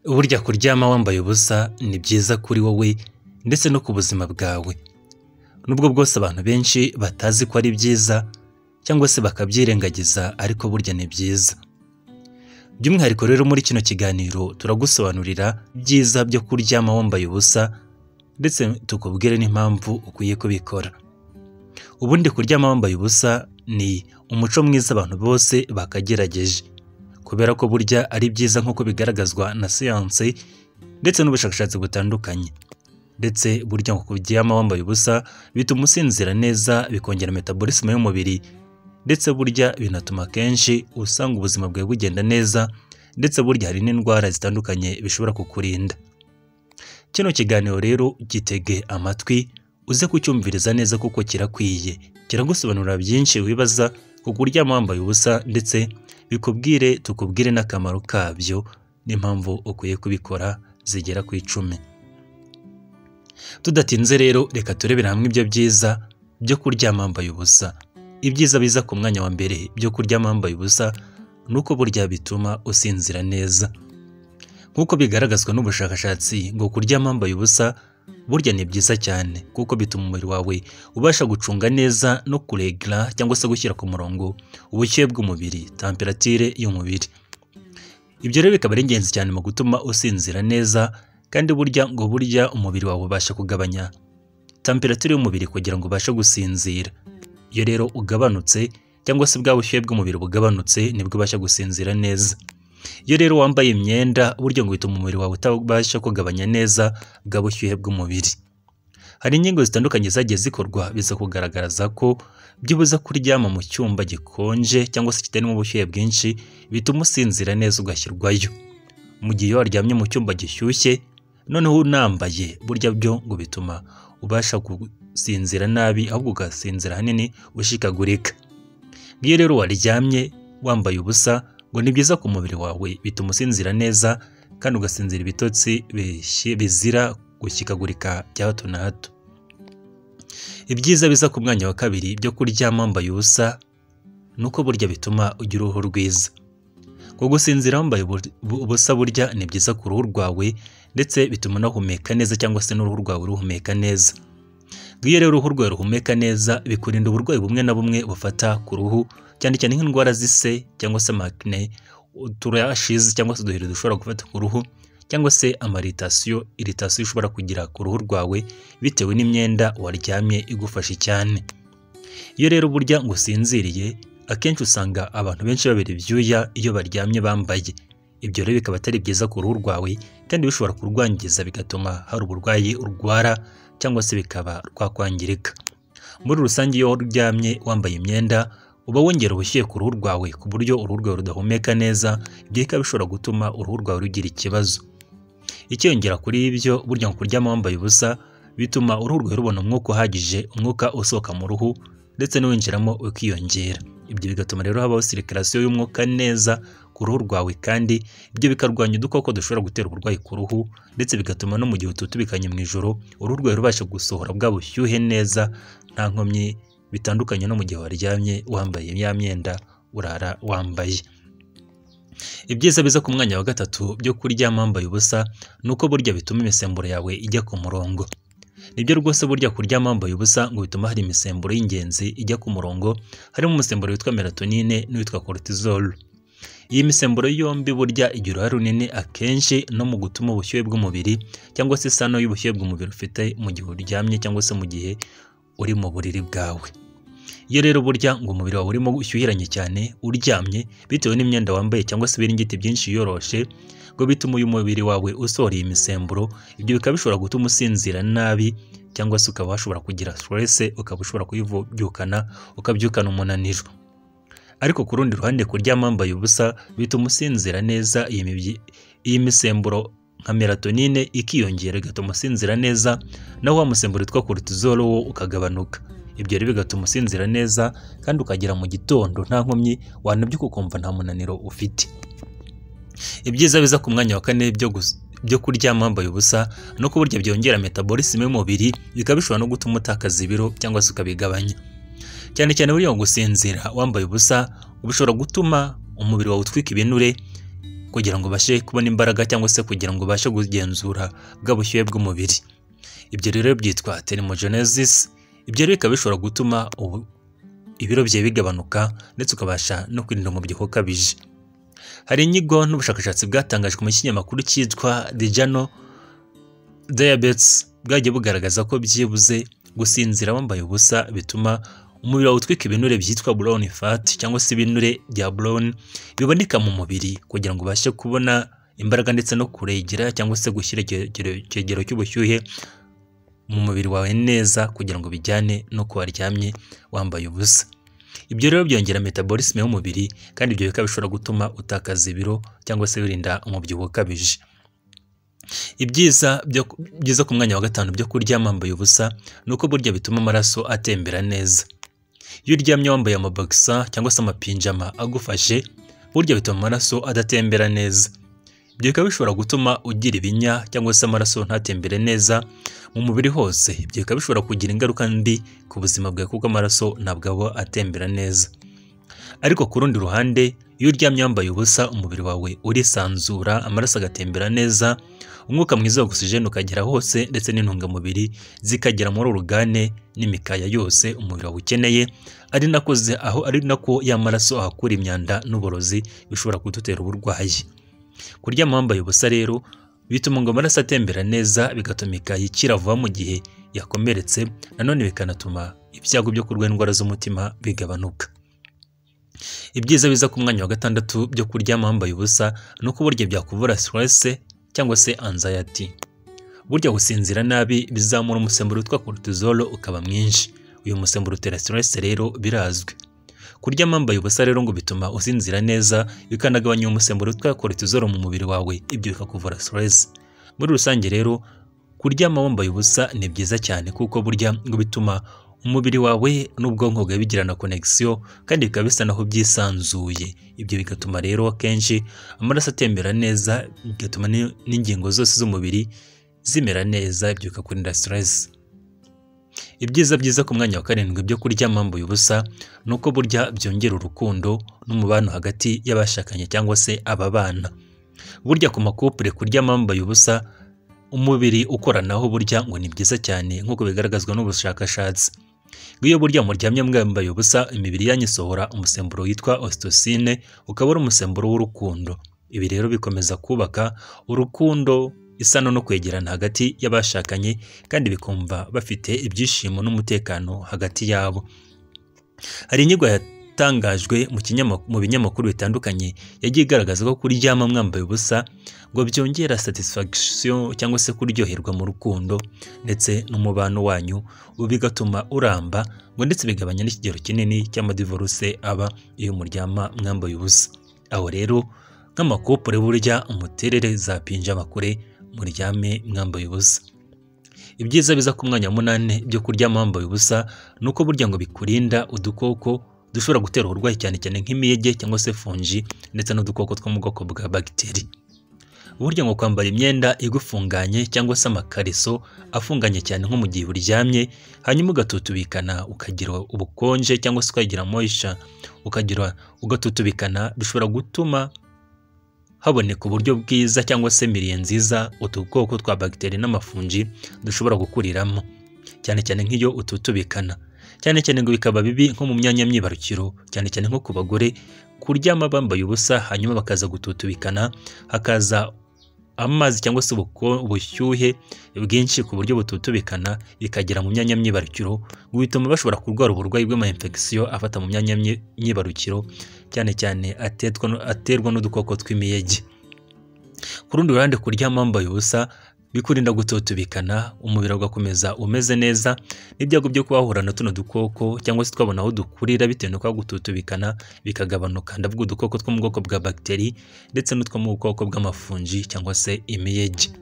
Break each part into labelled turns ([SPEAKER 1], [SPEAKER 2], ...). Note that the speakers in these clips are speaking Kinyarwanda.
[SPEAKER 1] Burya kuryama wambaye ubusa ni byiza kuri wowe ndetse no ku buzima bwawe. Nubwo bwose abantu benshi batazi ko ari byiza cyangwa se bakabyirengagiza, ariko burya ni byiza. By'umwihariko rero muri kino kiganiro turagusobanurira ibyiza byo kuryama wambaye ubusa ndetse tukubwire n'impamvu ukwiye kubikora. Ubundi kuryama wambaye ubusa ni umuco mwiza abantu bose bakagerageje, kubera ko burya ari byiza nk'uko bigaragazwa na siyansi ndetse n'ubushakashatsi butandukanye. Ndetse burya ngo kuryama wambaye ubusa bituma usinzira neza, bikongera metabolisme y'umubiri, ndetse burya binatuma akenshi usanga ubuzima bwawe bugenda neza, ndetse burya hari n'indwara zitandukanye bishobora kukurinda. Kino kiganiro rero gitege amatwi uze kucyumviriza neza kuko kirakwiye, kiragusobanurira byinshi wibaza ku kuryama wambaye ubusa, ndetse bikubwire tukubwire n'akamaro kabyo n'impamvu ukwiye kubikora zigera ku 10. Tudatinze rero reka turebere hamwe ibyo byiza byo kuryama wambaye ubusa. Ibyiza biza ku mwanya wa mbere byo kuryama wambaye ubusa ni uko burya bituma usinzira neza. Nk'uko bigaragazwa n'ubushakashatsi ngo kuryama wambaye ubusa burya ni byiza cyane kuko bituma umubiri wawe ubasha gucunga neza no kuregla cyangwa se gushyira ku murongo ubushyuhe bw'umubiri, temperature y'umubiri. Ibyo rero bikaba ari ingenzi cyane mu gutuma usinzira neza, kandi burya ngo burya umubiri wawe ubasha kugabanya temperature y'umubiri kugira ngo ubashe gusinzira. Iyo rero ugabanutse cyangwa se bwa bushyuhe bw'umubiri bugabanutse nibwo ubasha gusinzira neza. Iyo rero wambaye imyenda burya ngo bituma umubiri wawe utabasha kugabanya neza bwa bushyuhe bw'umubiri. Hari ingingo zitandukanye zagiye zikorwa biza kugaragaza ko byibuze kuryama mu cyumba gikonje cyangwa se kitarimo ubushyuhe bwinshi bituma usinzira neza ugashyirwayo. Mu gihe iyo waryamye mu cyumba gishyushye noneho unambaye, burya byo ngo bituma ubasha gusinzira nabi, ahubwo ugasinzira ahanini ushikagurika. Iyo rero waryamye wambaye ubusa ngo ni byiza ku mubiri wawe, bituma usinzira neza kandi ugasinzira ibitotsi bizira gushyikagurika bya hato na hato. Ibyiza biza ku mwanya wa kabiri byo kuryama wambaye ubusa ni uko burya bituma ugira uruhu rwiza. Ngo gusinzira wambaye ubusa burya ni byiza ku ruhu rwawe, ndetse bituma unahumeka neza cyangwa se n'uruhu rwawe ruhumeka neza. Iyo rero uruhu rwawe ruhumeka neza bikurinda uburwayi bumwe na bumwe bufata ku ruhu, cyane cyane nk'indwara z'ise cyangwa se acne, uturashizi cyangwa se uduheri dushobora gufata ku ruhu, cyangwa se amaritasiyo, iritasiyo ushobora kugira ku ruhu rwawe bitewe n'imyenda waryamye igufashe cyane. Iyo rero burya ngo usinziriye, akenshi usanga abantu benshi babira ibyuya iyo baryamye bambaye. Ibyo rero bikaba atari byiza ku ruhu rwawe kandi bishobora kurwangiza bigatuma hari uburwayi urwara cyangwa se bikaba rwakwangirika. Muri rusange iyo uryamye wambaye imyenda uba wongera ubushyuhe ku ruhu rwawe ku buryo uruhu rwawe rudahumeka neza, ibyo bikaba bishobora gutuma uruhu rwawe rugira ikibazo. Icyiyongera kuri ibyo, burya ngo kuryama wambaye ubusa bituma uruhu rwawe rubona umwuka uhagije, umwuka usohoka mu ruhu ndetse n'uwinjiramo ukiyongera. Ibyo bigatuma rero habaho sirikirasiyo y'umwuka neza ku ruhu rwawe, kandi ibyo bikarwanya udukoko dushobora gutera uburwayi ku ruhu, ndetse bigatuma no mu gihe ututubikanye mu ijoro uruhu rwawe rubasha gusohora bwa bushyuhe neza nta nkomyi, bitandukanye no mu gihe waryamye wambaye ya myenda urara wambaye. Ibyiza biza ku mwanya wa gatatu byo kuryama wambaye ubusa ni uko burya bituma imisemburo yawe ijya ku murongo. Nibyo rwose burya kuryama wambaye ubusa ngo bituma hari imisemburo y'ingenzi ijya ku murongo, harimo umusemburo witwa melatonine n'uwitwa cortisol. Iyi misemburo yombi burya igira uruhare runini akenshi no mu gutuma ubushyuhe bw'umubiri cyangwa se isano y'ubushyuhe bw'umubiri ufite mu gihe uryamye cyangwa se mu gihe uri mu buriri bwawe. Iyo rero burya ngo umubiri wawe urimo ushyuhiranye cyane uryamye bitewe n'imyenda wambaye cyangwa se ibiringiti byinshi yoroshe, ngo bituma uyu mubiri wawe usohora iyi misemburo, ibyo bikaba bishobora gutuma usinzira nabi cyangwa se ukaba washobora kugira stress, ukaba ushobora kuyibyukana ukabyukana umunaniro. Ariko ku rundi ruhande kuryama wambaye ubusa bituma usinzira neza, iyi misemburo nka melatonine ikiyongera igatuma usinzira neza, naho wa musemburo witwa cortisol wo ukagabanuka. Ibyo rero bigatuma usinzira neza kandi ukagera mu gitondo nta nkomyi, wanabyuka ukumva nta munaniro ufite. Ibyiza biza ku mwanya wa kane byo kuryama wambaye ubusa no ko burya byongera metabolisme y'umubiri, bikaba bishobora no gutuma utakaza ibiro cyangwa se ukabigabanya. Cyane cyane buriya gusinzira wambaye ubusa bishobora gutuma umubiri wawe utwika ibinure kugira ngo ubashe kubona imbaraga cyangwa se kugira ngo ubashe kugenzura bwa bushyuhe bw'umubiri. Ibyo rero byitwa thermogenesis. Ibyo rero bikaba bishobora gutuma ibiro byawe bigabanuka ndetse ukabasha no kwirinda umubyibuho ukabije. Hari inyigo n'ubushakashatsi bwatangajwe mu kinyamakuru cyitwa The Journal Diabetes bwagiye bugaragaza ko byibuze gusinzira wambaye ubusa bituma umubiri wawe utwika ibinure byitwa brown fat cyangwa se ibinure bya brown biboneka mu mubiri kugira ngo ubashe kubona imbaraga ndetse no kuregera cyangwa se gushyira ikigero cy'ubushyuhe mu mubiri wawe neza kugira ngo bijyane n'uko waryamye wambaye ubusa. Ibyo rero byongera metabolisme y'umubiri, kandi ibyo bikaba bishobora gutuma utakaza ibiro cyangwa se birinda umubyibuho ukabije. Ibyiza byiza ku mwanya wa gatanu byo kuryama wambaye ubusa ni uko burya bituma amaraso atembera neza. Iyo uryamye wambaye amabogisa cyangwa se amapinjama agufashe, burya bituma amaraso adatembera neza. Ibyo bikaba bishobora gutuma ugira ibinya cyangwa se amaraso ntatembere neza mu mubiri hose. Ibyo bikaba bishobora kugira ingaruka mbi ku buzima bwawe kuko amaraso ntabwo aba atembera neza. Ariko ku rundi ruhande, iyo uryamye wambaye ubusa umubiri wawe urisanzura, amaraso agatembera neza, umwuka mwiza wa oxygen ukagera hose ndetse n'intungamubiri zikagera muri orugane n'imikaya yose umubiri wawe ukeneye, ari nako aho ari nako ya maraso ahakura imyanda n'uburozi bishobora kudutera uburwayi. Kuryama wambaye ubusa rero bituma ngo amaraso atembera neza, bigatuma imikaya ikira vuba mu gihe yakomeretse, nanone bikanatuma ibyago byo kurwara indwara z'umutima bigabanuka. Ibyiza biza ku mwanya wa gatandatu byo kuryama wambaye ubusa ni uko burya byakuvura stress cyangwa se anxiety. Burya gusinzira nabi bizamura umusemburo witwa cortisol ukaba mwinshi. Uyu musemburo utera stress rero birazwi. Kuryama wambaye ubusa rero ngo bituma usinzira neza, bikanagabanya umusemburo witwa cortisol mu mubiri wawe, ibyo bikakuvura stress. Muri rusange rero kuryama wambaye ubusa ni byiza cyane kuko burya ngo bituma umubiri wawe n'ubwonko bwawe bigirana connection kandi bikaba bisa naho byisanzuye. Ibyo bigatuma rero akenshi amaraso atembera neza, bigatuma n'ingingo zose z'umubiri zimera neza, ibyo bikakurinda stress. Ibyiza byiza ku mwanya wa karindwi byo kuryama wambaye ubusa ni uko burya byongera urukundo n'umubano hagati y'abashakanye cyangwa se ababana. Burya ku makupure kuryama wambaye ubusa umubiri ukoranaho burya ngo ni byiza cyane nk'uko bigaragazwa n'ubushakashatsi. Iyo burya muryamye mwambaye ubusa imibiri yanyu isohora umusemburo witwa oxytocin, ukaba ari umusemburo w'urukundo. Ibi rero bikomeza kubaka urukundo, isano no kwegerana hagati y'abashakanye, kandi bikumva bafite ibyishimo n'umutekano hagati yabo. Hari inyigo yatangajwe mu binyamakuru bitandukanye yagiye igaragaza ko kuryama mwambaye ubusa ngo byongera satisfaction cyangwa se kuryoherwa mu rukundo ndetse n'umubano wanyu, bigatuma uramba ngo ndetse bigabanya n'ikigero kinini cy'amadivoruse aba iyo muryama mwambaye ubusa. Aho rero nk'amakupure burya umuterere za pinjama kure muryame mwambaye ubusa. Ibyiza biza ku mwanya wa munani byo kuryama wambaye ubusa ni uko burya ngo bikurinda udukoko dushobora gutera uburwayi cyane cyane nk'imiyege cyangwa se fungi ndetse n'udukoko two mu bwoko bwa bagiteri. Burya ngo kwambara imyenda igufunganye cyangwa se amakariso afunganye cyane nko mu gihe uryamye, hanyuma ugatutubikana ukagira ubukonje cyangwa se ukagira moisture, ukagira ugatutubikana, bishobora gutuma haboneka uburyo bwiza cyangwa se miriye nziza udukoko twa bagiteri n'amafunji dushobora gukuriramo, cyane cyane nk'iyo ututubikana. Cyane cyane ngo bikaba bibi nko mu myanya myibarukiro, cyane cyane nko ku bagore kuryama bambaye ubusa hanyuma bakaza gututubikana, hakaza amazi cyangwa se ubushyuhe bwinshi ku buryo bututubikana bikagera mu myanya myibarukiro, ngo bituma bashobora kurwara uburwayi bw'ama infection afata mu myanya myibarukiro, cyane cyane aterwa n'udukoko tw'imiyege. Ku rundi ruhande kuryama wambaye ubusa bikurinda gututubikana, umubiri ugakomeza umeze neza, n'ibyago byo kuba na tuno dukoko cyangwa se twabona aho dukurira bitewe no gututubikana bikagabanuka. Ndavuga udukoko two mu bwoko bwa bagiteri ndetse n'utwo mu bwoko bw'amafunji cyangwa se imiyege.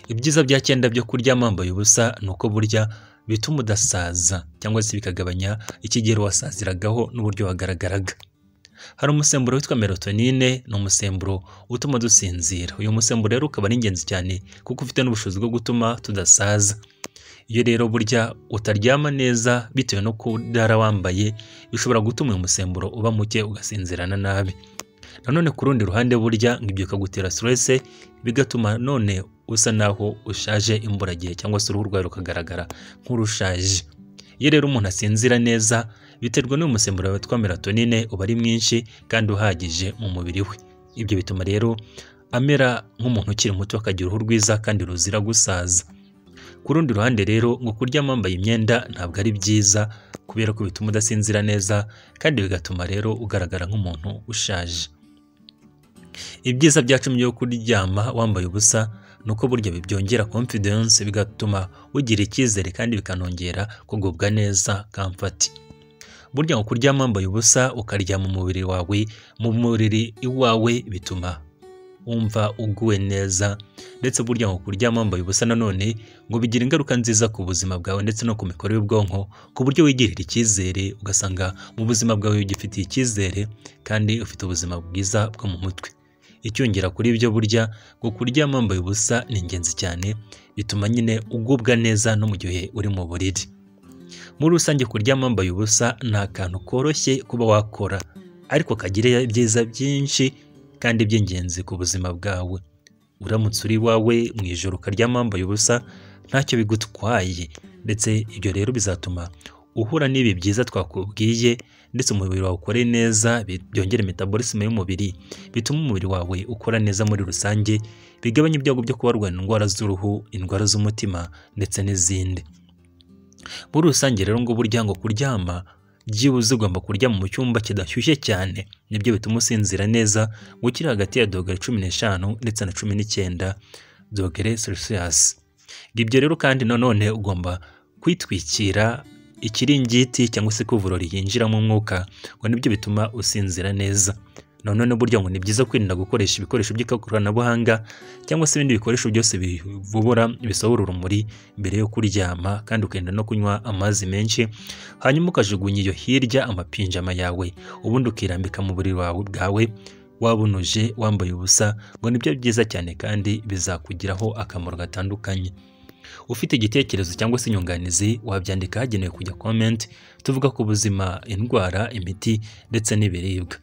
[SPEAKER 1] Ibyiza bya cyenda byo kuryama wambaye ubusa ni uko burya bituma udasaza cyangwa se bikagabanya ikigero wasaziragaho n'uburyo wagaragaraga. Hari umusemburo witwa melatonine, ni umusemburo utuma dusinzira. Uyu musemburo rero ukaba ari ingenzi cyane kuko ufite n'ubushobozi bwo gutuma tudasaza. Iyo rero burya utaryama neza bitewe no kurara wambaye, bishobora gutuma uyu musemburo uba muke ugasinzirana nabi. Nanone ku rundi ruhande burya ngo ibyo bikagutera stress, bigatuma none usa naho ushaje imburagihe cyangwa se uruhu rwawe rukagaragara nk'urushaje. Iyo rero umuntu asinzira neza biterwa n'uyu musemburo witwa melatonine uba ari mwinshi kandi uhagije mu mubiri we. Ibyo bituma rero amera nk'umuntu ukiri muto, akagira uruhu rwiza kandi ruzira gusaza. Ku rundi ruhande rero ngo kuryama wambaye imyenda ntabwo ari byiza kubera ko bituma udasinzira neza kandi bigatuma rero ugaragara nk'umuntu ushaje. Ibyiza bya 10 byo kuryama wambaye ubusa ni uko burya byongera confidence, bigatuma ugira icyizere kandi bikanongera kugubwa neza comfort. Burya ngo kuryama wambaye ubusa ukaryama umubiri wawe mu mubiri iwawe bituma wumva uguwe neza, ndetse burya ngo kuryama wambaye ubusa nanone ngo bigira ingaruka nziza ku buzima bwawe ndetse no ku mikorere y'ubwonko, ku buryo wigirira icyizere ugasanga mu buzima bwawe ugifitiye icyizere kandi ufite ubuzima bwiza bwo mu mutwe. Icyongera kuri ibyo burya ngo kuryama wambaye ubusa ni ingenzi cyane, bituma nyine ugubwa neza no mu gihe uri mu buriri. Muri rusange kuryama wambaye ubusa ni akantu koroshye kuba wakora, ariko kagira ibyiza byinshi kandi by'ingenzi ku buzima bwawe. Uramutse uri iwawe mu ijoro ukaryama wambaye ubusa ntacyo bigutwaye, ndetse ibyo rero bizatuma uhura n'ibi byiza twakubwiye, ndetse umubiri wawe ukore neza, byongere metabolisme y'umubiri, bituma umubiri wawe ukora neza muri rusange, bigabanya ibyago byo kuba warwara indwara z'uruhu, indwara z'umutima ndetse n'izindi. Muri rusange rero ngo burya ngo kuryama byibuze ugomba kuryama mu cyumba kidashyushye cyane, nibyo bituma usinzira neza, ngo ukiri hagati ya dogere 15 ndetse na 19 dogere Celsius. Ibyo rero kandi nanone ugomba kwitwikira ikiringiti cyangwa se kuvurori yinjiramo umwuka, ngo nibyo bituma usinzira neza. Nanone burya ngo ni byiza kwirinda gukoresha ibikoresho by'ikoranabuhanga cyangwa se ibindi bikoresho byose bivubura bisohora urumuri mbere yo kuryama, kandi ukirinda no kunywa amazi menshi, hanyuma ukajugunya iyo hirya amapinjama yawe, ubundi ukirambika mu buriri bwawe wabunuje wambaye ubusa, ngo nibyo byiza cyane kandi bizakugiraho akamaro gatandukanye. Ufite igitekerezo cyangwa se inyunganizi wabyandika hagenewe kujya comment, tuvuga ku buzima, indwara, imiti ndetse n'ibiribwa.